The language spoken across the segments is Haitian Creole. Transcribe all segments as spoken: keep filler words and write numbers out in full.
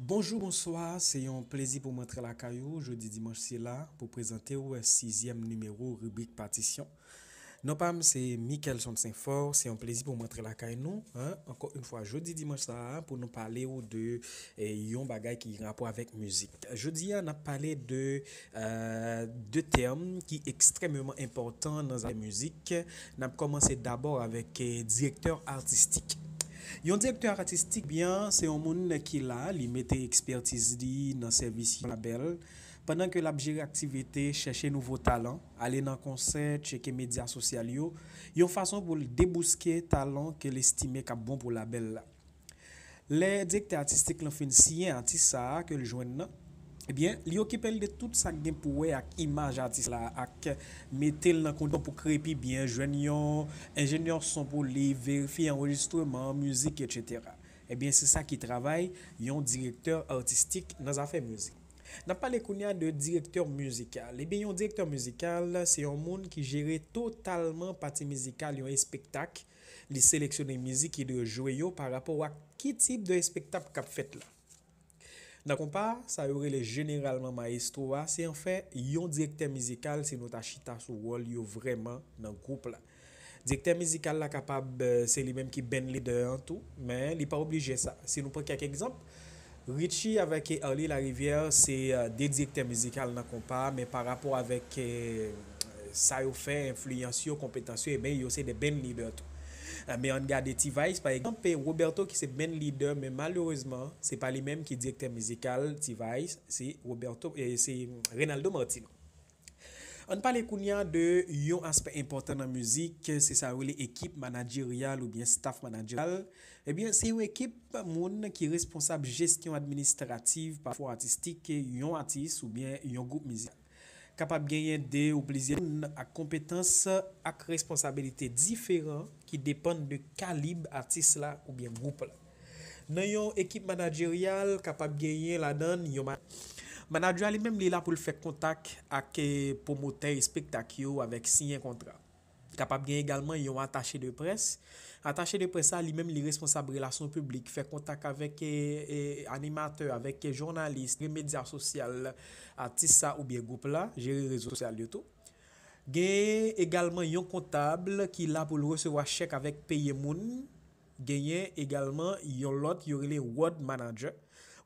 Bonjou, bonswa, se yon plezi pou mwen antre lakay ou jodi dimanch sila pou prezante w sizyèm nimewo ribrik Patisyon. Non pa m se Mickelson Saint-Fort, se yon plezi pou mwen antre lakay nou, en, ankò yon fwa jodi dimanch sa a pou nou pale w de, eh, yon bagay ki gen rapò avèk mizik. Jodi a, n ap pale de, eh, de tèm ki ekstrèmeman enpòtan nan zafè mizik. N ap kòmanse dabò avèk, eh, direktè atistik. Yon direktè atistik, byen, se yon moun ki la, li mete ekspètiz li nan sèvis yon labèl, pandan ke l ap jere aktivite, chèche nouvo talan, ale nan konsè, tcheke medya sosyal yo, yon fason pou l debouske talan ke l estime k ap bon pou labèl la. Lè direktè atistik lan fin siyen atis sa a ke l jwenn nan, ebyen, li okipe l de tout sa k gen pou wè ak imaj atis la, ak mete l nan kondisyon pou kreye pi byen, jwenn yon enjenyè son pou li, verifye anrejistreman, mizik, etsetera. Ebyen, se sa ki travay yon direktè atistik nan zafè mizik. N ap pale kounye a de direktè mizikal. Ebyen, yon direktè mizikal, se yon moun ki jere totalman pati mizikal yon espektak. Li seleksyone mizik ki dwe jwe yo pa rapò ak ki tip de espektak k ap fèt la. Nan konpa, sa yo rele jeneralman mayestwo a, se anfen yon direktè mizikal si nou ta chita sou wòl yo vrèman nan gwoup la. Direktè mizikal la kapab, eh, se li menm ki band leader an tou, men li pa oblije sa. Si nou pran kèk egzanp, Richie avèk Arly Larivière se, eh, de direktè mizikal nan konpa, men pa rapò avèk, eh, sa yo fè, enfliyans yo, konpetans yo, ebyen, yo se de band leader tou. Eh, men ann gade T-Vice, pa egzanp, e Roberto ki se band leader, men malerezman, se pa li menm ki direktè mizikal T-Vice, se Roberto, eh, se Reynaldo Martino. Ann pale kounye a de yon aspè enpòtan nan mizik, se sa yo rele ekip manajeryal oubyen staff manajeryal. Ebyen, se yon ekip moun ki responsab jesyon administrativ, pafwa atistik, yon atis oubyen yon gwoup mizikal. Kapab genyen de ou plizyè moun ak konpetans ak responsabilite diferan ki depann de kalib atis la oubyen gwoup la. Nan yon ekip manajeryal, kapab genyen ladan l yon ma-, manager a li menm, li la pou l fè kontak ak, eh, pwomotè espektak yo avèk siyen kontra. Kapab gen egalman yon atache de près. Atache de près la, li menm, li responsab relasyon piblik, fè kontak avèk, eh, eh, animatè, avèk, eh, jounalis, jere medya sosyal atis sa oubyen gwoup la, jere rezo sosyal yo tou. Gen egalman yon kontab ki la pou l resevwa chèk avèk peye moun. Genyen egalman yon lòt yo rele road manager.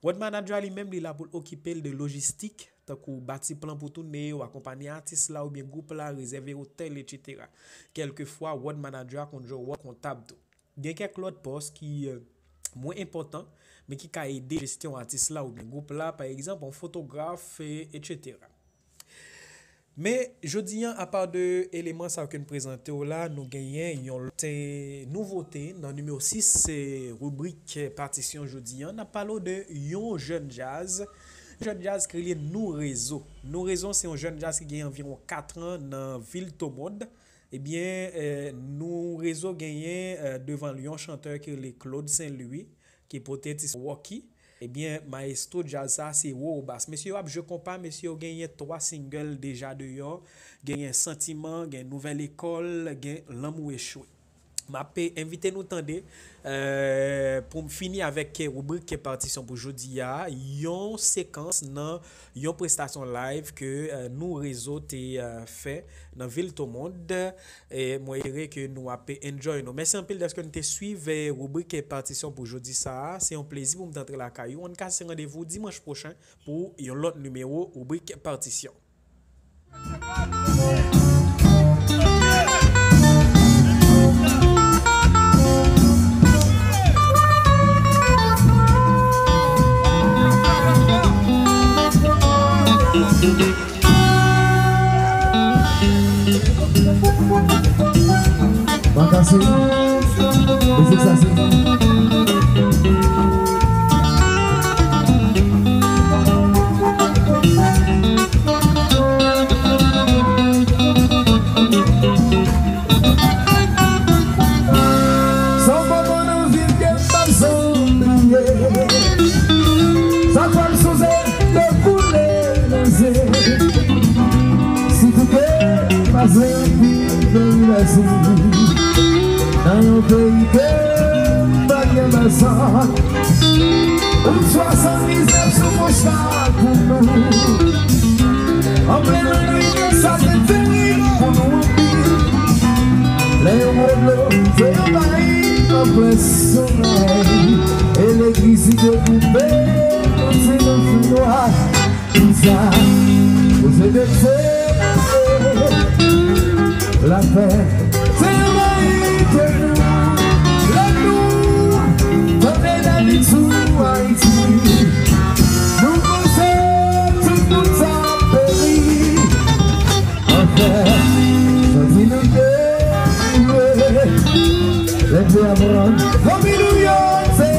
Road manager a li menm, li la pou l okipe l de lojistik, tankou bati plan pou toune yo, akonpanye atis la oubyen gwoup la, rezève otèl, etsetera. Kèlkefwa, road manager a konn jwe wòl kontab tou. Gen kèk lòt pòs ki, eh, mwen enpòtan, men ki ka ede jesyon atis la oubyen gwoup la, pa egzanp, yon fotograf, eh, etsetera. Men, jodi a, apa de eleman sa yo ke n prezante w la, nou genyen yon lòt, eh, nouvote nan nimewo sis, eh, ribrik Patisyon jodi a. N ap pale w de yon jèn djaz. Yon jèn djaz ki rele Nou Rezo. Nou Rezo se yon jèn djaz ki gen anviwon kat an nan vil Tomond. Ebyen, eh, Nou Rezo genyen, eh, devan l yon chantè ki rele Claude Saint Louis, ki pote tit Rocky. Ebyen, mayestwo djaz sa, se Roro Bass. Mesye yo ap jwe konpa, mesye yo genyen twa single deja deyò. Genyen Santiman, gen Nouvèl Ekòl, gen Lanmou Echwe. M ap envite nou tande, eh, pou m fini avèk ribrik Patisyon pou jodi a, yon sekans nan yon prestasyon live ke, eh, Nou Rezo te, eh, fè nan vil Tomond. E mwen espere ke nou ap enjoy nou. Mèsi anpil dèske nou te swiv, eh, ribrik Patisyon pou jodi sa a. Se yon plezi pou m te antre lakay ou. Ann kase randevou dimanch pwochen pou yon lòt nimewo ribrik Patisyon. Makasi. Mizik sa se. Sa w pa konn anvi ke m p ap janm bliye. Sa k fè l sonje te koule nan je. Sitou ke m pa janm fin nan yon lèzou. Nan yon peyi ke m pa gen pèsòn. Wout swasanndiznèf sou French Start pou nou. An plen lannwit, sa te terib pou nou anpil. Lè yon gwo dlo te anvayi an plen solèy, elektrisite koupe, nou te nan fènwa. Kisa koze de se lapè te anvayi kè nou. Lè nou tande David sou Ayiti, nou panse tout moun sa peri. Anfè, santi nou delivre. Lè Dye aprann fanmi nou yo se